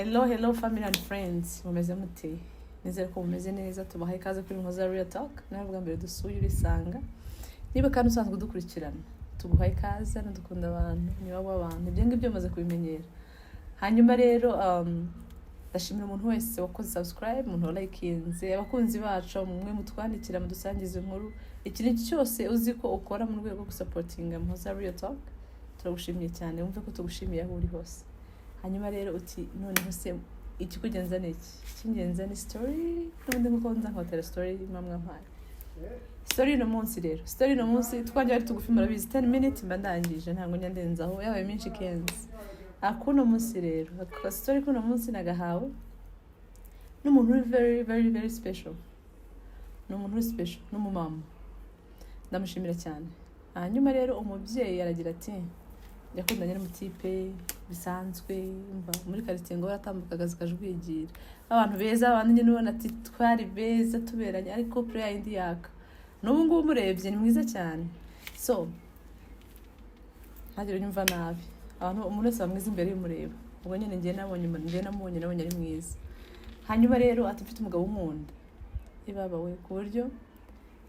Hello, hello family and friends, mumeze mute? Nizere ko mumeze neza. Tubahaye ikaze kuri Muhoza Real Talk. Nawe bwa mbere dusuye, urisanga. Niba kandi usanzwe udukurikirana, tuguhaye ikaze. Hano dukunda abantu, niba w'abantu, ibyo ngibyo bimaze kubimenyera. Hanyuma rero ndashimira umuntu wese wakoze subscribe, umuntu walayikinze, abakunzi bacu mwe mutwandikira, mudusangiza inkuru, ikintu cyose uzi ko ukora mu rwego rwo gusupportinga Muhoza Real Talk, turagushimiye cyane. Wumve ko tugushimiye aho uri hose. Hanyuma rero uti: "Noneho se ikikugenza ni iki?" Icy'ingenzi ni story n'ubundi, nkuko nza nkotera story mwampaye. Story uno munsi rero, story uno munsi twanjye ari tugufi, murabizi, 10 minutes mba ndangije, ntabwo njya ndenzaho, yabaye menshi kenzi. Akuno munsi rero, aka story kuno munsi nagahawe n'umuntu uri very very very special. Ni umuntu uri special, ni umumama, ndamushimira cyane. Hanyuma rero umubyeyi aragira ati: "Yakundanye n'umutipe bisanzwe, mva muri karitsiye ngo baratambukaga zikajwigira, abantu beza, abantu nyine ubona ati twari beza, tuberanye, ariko couple yindi yaka. N'ubu ngubu umurebye ni mwiza cyane." So ntagire unyumva nabi, abantu, umuntu wese aba mwiza imbere y'umureba. Ubwo nyine ngiye nabonye, ngiye namubonye, nabonye ari mwiza. Hanyuma rero ati: "Mfite umugabo unkunda ibaba we, ku buryo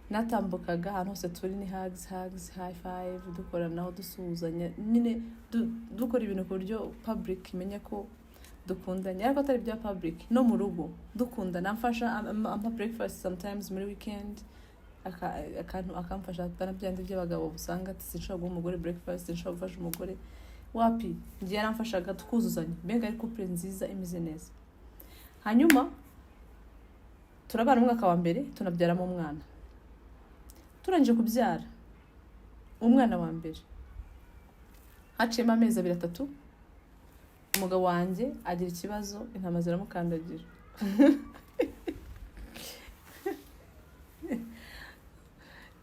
natambukaga ahantu hose turi ni hugs, hugs, high five, dukoranaho, dusuhuzanya nyine, dukora ibintu ku buryo public imenya ko dukundanye, ariko atari ibya public, no mu rugo dukundana. Amfasha, ampa breakfast sometimes muri weekend, akantu akamfasha, bana byandi by'abagabo usanga ati: 'Sinshobora guha umugore breakfast, sinshobora gufasha umugore.' Wapi, njye yaramfashaga, tukuzuzanya, mbega ari couple nziza imeze neza." Hanyuma turabana umwaka wa mbere, tunabyaramo umwana. Turangije kubyara umwana wa mbere, haciyemo amezi 2, 3, umugabo wanjye agira ikibazo, intama ziramukandagira.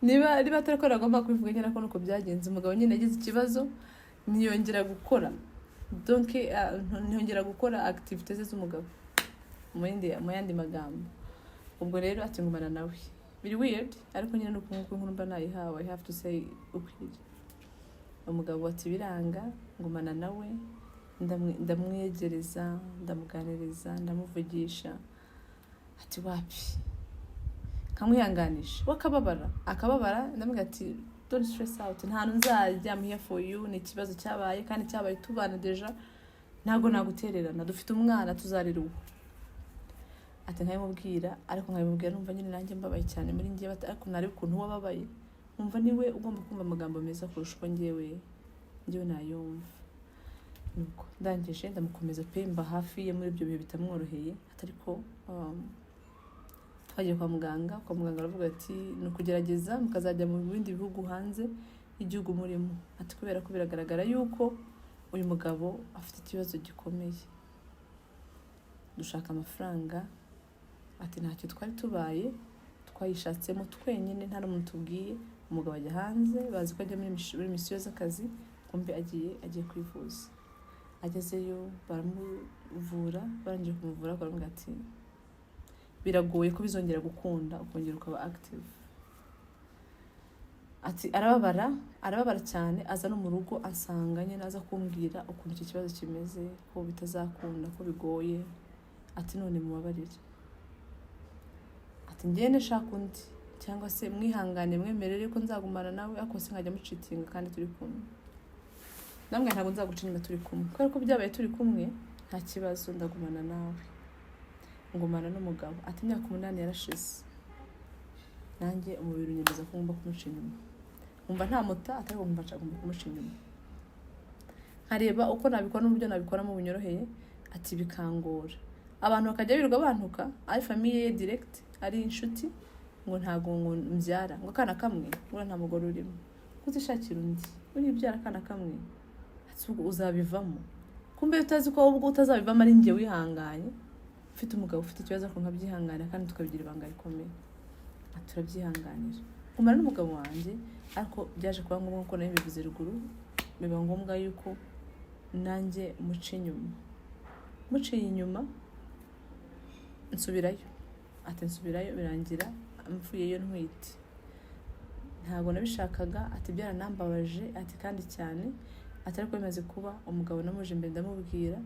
Niba atari ko agomba kubivuga nyine, ko nuko byagenze. Umugabo nyine yagize ikibazo, ntiyongera gukora, donc ntiyongera gukora activité ze z'umugabo, mu yandi magambo. Ubwo rero ati: "Ngumana nawe." Biri weird, ariko nyine nuko nguko inkuru mba nayihawe, I have to say ukwiriye. Umugabo ati: "Biranga, ngumana nawe, ndamwegereza, ndamuganiriza, ndamuvugisha." Ati: "Wapi, nkamwihanganisha, we akababara, akababara. Ndamubwira ati: 'Don't stress out, nta hantu nzajya, I'm here for you. Ni ikibazo cyabaye kandi cyabaye tubana déjà, ntabwo nagutererana, dufite umwana tuzarera uwo." Ati: "Nkabimubwira, ariko nkabimubwira numva nyine nanjye mbabaye cyane muri njye, ariko nareba ukuntu uwo ababaye, nkumva niwe ugomba kumva amagambo meza kurusha uko njyewe nayumva. Nuko ndangije ndamukomeza pe, mba hafi ye muri ibyo bihe bitamworoheye." Atari ko twagiye kwa muganga. Kwa muganga aravuga ati: "Ni ukugerageza mukazajya mu bindi bihugu hanze y'igihugu murimo." Ati: "Kubera ko biragaragara yuko uyu mugabo afite ikibazo gikomeye." Dushaka amafaranga. Ati: "Ntacyo twari tubaye, twayishatsemo twenyine, nta n'umuntu tubwiye. Umugabo ajya hanze, bazi ko ajya muri misiyo z'akazi, kumbe agiye kwivuza. Agezeyo baramuvura, barangije kumuvura baramubwira ati: 'Biragoye ko bizongera gukunda ukongera ukaba active.' Ati: 'Arababara, arababara cyane, aza no mu rugo ansanga nyine, aza kumbwira ukuntu icyo kibazo kimeze, ko bitazakunda, ko bigoye. Ati: 'None mubabarire.' Ati: 'Ngende nshaka undi, cyangwa se mwihangane, mwemerere ko nzagumana nawe, ariko se nkajya mucheatinga kandi turi kumwe?' Namwe ntabwo nzaguca inyuma turi kumwe, kubera ko byabaye turi kumwe, nta kibazo, ndagumana nawe.' Ngumana n'umugabo." Ati: "Imyaka 8 yarashize, nanjye umubiri unyemeza ko ngomba kumuca inyuma, nkumva nta muta, atari nkumva nshaka kumuca inyuma, nkareba uko nabikora n'uburyo nabikoramo bunyoroheye." Ati: "Bikangora, abantu bakajya birirwa bantuka, ari famille ye direct, ari inshuti, ngo ntago ngo mbyara ngo akana kamwe, ngo nta mugore urimo, kuzishakira undi, uribyara akana kamwe." Ati: "Ubwo uzabivamo?" Kumbe utazi ko ubwo utazabivamo ari njye wihanganye, ufite umugabo ufite ikibazo, ariko nkabyihangana kandi tukabigira ibanga rikomeye. Ati: "Turabyihanganira, ngumana n'umugabo wanjye, ariko byaje kuba ngombwa ko nayo bivuze ruguru, biba ngombwa yuko nanjye muca inyuma, muciye inyuma nsubirayo." Ati: "Nsubirayo, birangira mvuyeyo ntwite. Ntabwo nabishakaga." Ati: "Byaranambabaje." Ati: "Kandi cyane." Ati: "Ariko bimaze kuba, umugabo namuje imbere, ndamubwira."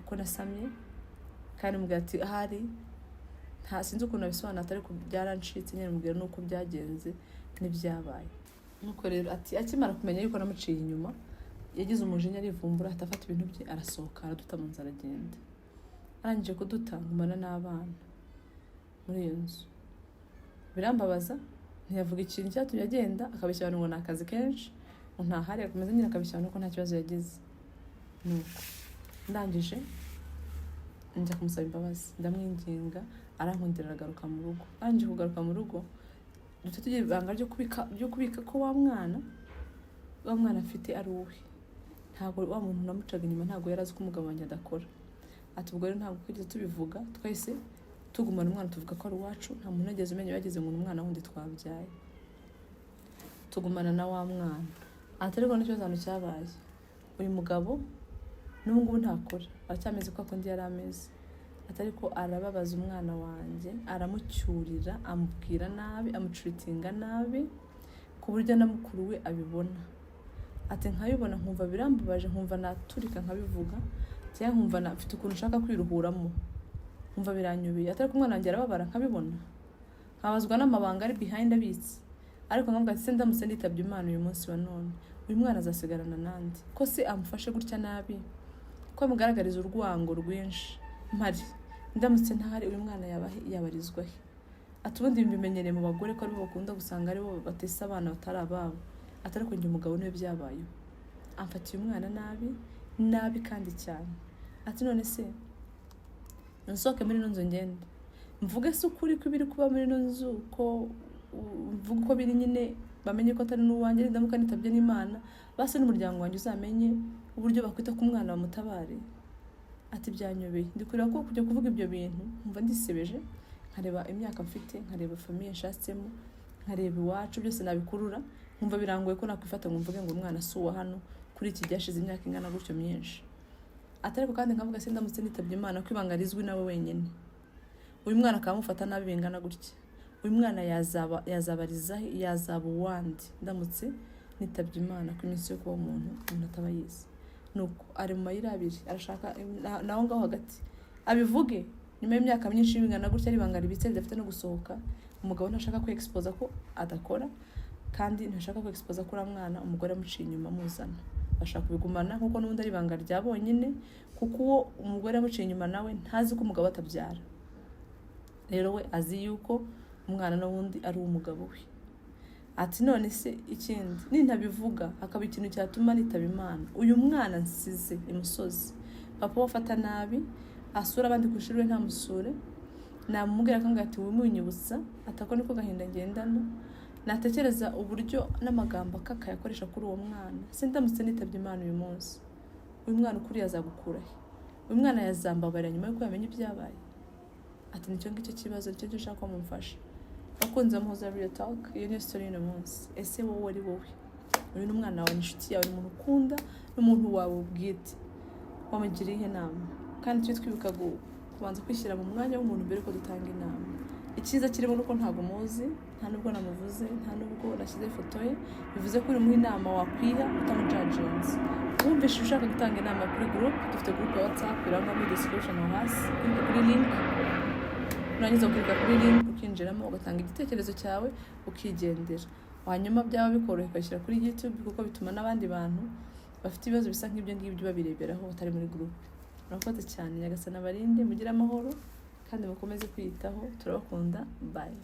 ko nasamye, kandi mubwira ati ahari nta sinzi ukuntu abisobanura, atari ko byarancitse nyine, mubwira n'uko byagenze n'ibyabaye. Nuko rero ati akimara kumenya yuko namuciye inyuma, yagize umujinya, arivumbura, ahita afata ibintu bye arasohoka, araduta mu nzu, aragenda. Arangije kuduta, ngumana n'abana muri iyo nzu. Birambabaza. Ntiyavuga ikintu cyatumye agenda, akabeshya abantu ngo ni akazi kenshi, ngo ntahari, agakomeza nyine akabeshya abantu ko nta kibazo yagize. Nuko ndangije njya kumusaba imbabazi, ndamwinginga, arankundira, aragaruka mu rugo. Arangije kugaruka mu rugo, duhita tugira ibanga ryo kubika ko wa mwana afite ari uwe. Ntabwo wa muntu namucaga inyuma, ntabwo yari azi ko umugabo wanjye adakora. Ati ubwo rero ntabwo twigeze tubivuga, twese tugumana umwana, tuvuga ko ari uwacu. Nta muntu wigeze umenya, bageze ngo ni umwana wundi twabyaye. Tugumana na wa mwana. Ati ariko n'ikibazo ahantu cyabaye, uyu mugabo n'ubu ngubu ntakora, aracyameze kwa kundi yari ameze. Ati ariko arababaza umwana wanjye, aramucyurira, amubwira nabi, amucuritinga nabi, ku buryo na mukuru we abibona. Ati nkabibona nkumva birambabaje, nkumva naturika nkabivuga, cyangwa nkumva mfite ukuntu nshaka kwiruhuramo, nkumva biranyobeye. Ati ariko umwana wanjye arababara nkabibona, nkabazwa n'amabanga ari behind abitse. Ariko nkavuga ati se ndamutse nditabye Imana uyu munsi wa none, uyu mwana azasigarana nande, ko se amufashe gutya nabi, ko amugaragariza urwango rwinshi mpari? Ndamutse ntahari, uyu mwana yaba he? Yabarizwa he? Ati ubundi mbimenyereye mu bagore ko aribo bakunda gusanga aribo batesa abana batari ababo. Ati ariko njye umugabo niwe byabayeho, amfatiye umwana nabi nabi kandi cyane. Ati none se nsohoke muri ino nzu ngende mvuge se ukuri ko ibiri kuba muri ino nzu, ko mvuge uko biri nyine, bamenye ko atari n'uwanjye? Nindamuka nitabye n'Imana, basi n'umuryango wanjye uzamenye uburyo bakwita ku mwana, bamutabare. Ati byanyobeye, ndi kureba ko kujya kuvuga ibyo bintu nkumva ndisebeje, nkareba imyaka mfite, nkareba famille nshatsemo, nkareba iwacu, byose nabikurura nkumva birangoye ko nakwifata ngo mvuge ngo umwana si uwa hano kuri iki gihe, hashize imyaka ingana gutyo myinshi. Ati ariko kandi nkavuga se ndamutse nitabye Imana, ko ibanga rizwi nawe wenyine, uyu mwana akaba amufata nabi bingana gutya, uyu mwana yazaba yazabariza he? Yazaba uwandi ndamutse nitabye Imana, ko iminsi yo kuba umuntu ataba yizi? Nuko ari mu mayira abiri, arashaka naho ngaho hagati, abivuge nyuma y'imyaka myinshi bingana gutya ari ibanga ribitse ridafite no gusohoka. Umugabo ntashaka kwexposa ko adakora, kandi ntashaka kwexposa ko uriya mwana umugore amuciye inyuma amuzana. Bashaka kubigumana nkuko n'ubundi ari ibanga rya bonyine, kuko uwo umugore amuciye inyuma nawe ntazi ko umugabo atabyara. Rero we azi yuko umwana n'ubundi ari uw'umugabo we. Ati none se ikindi, nintabivuga hakaba ikintu cyatuma nitaba Imana, uyu mwana nsize imusozi, papa we afata nabi, asura abandi ku ishuri we ntamusure, namubwira akambwira ati wimunyibutsa. Atako niko gahinda ngendana, natekereza uburyo n'amagambo akakaye akoresha kuri uwo mwana. Se ndamutse nitabye Imana uyu munsi, uyu mwana ukuri yazagukura he? Uyu mwana yazambabarira nyuma y'uko yamenye ibyabaye? Ati nicyo ngicyo kibazo, nicyo cyo nshaka ko mumfasha. Bakunze Muhoza Real Talk, iyo niyo story y'uno munsi. Ese wowe ari wowe, uyu ni umwana wawe, ni inshuti yawe, ni umuntu ukunda, n'umuntu wawe bwite, wamugiriye iyihe nama? Kandi tujye twibuka kubanza kwishyira mu mwanya w'umuntu mbere yuko dutanga inama. Icyiza kirimo nuko ntabwo muzi, nta nubwo namuvuze, nta nubwo nashyize ifoto ye, bivuze ko uri muha inama wakwiha utamujudginze. Wumvise ushaka gutanga inama kuri group, dufite group ya WhatsApp, irangwa muri description aho hasi kuri link. Nurangiza ukirika kuri link, ukinjiramo, ugatanga igitekerezo cyawe, ukigendera. Hanyuma byaba bikoroheye ukashyira kuri YouTube, kuko bituma n'abandi bantu bafite ibibazo bisa nk'ibyo ngibyo babireberaho batari muri group. Murakoze cyane, Nyagasani abarinde, mugire amahoro kandi mukomeze kwiyitaho. Turabakunda, bye.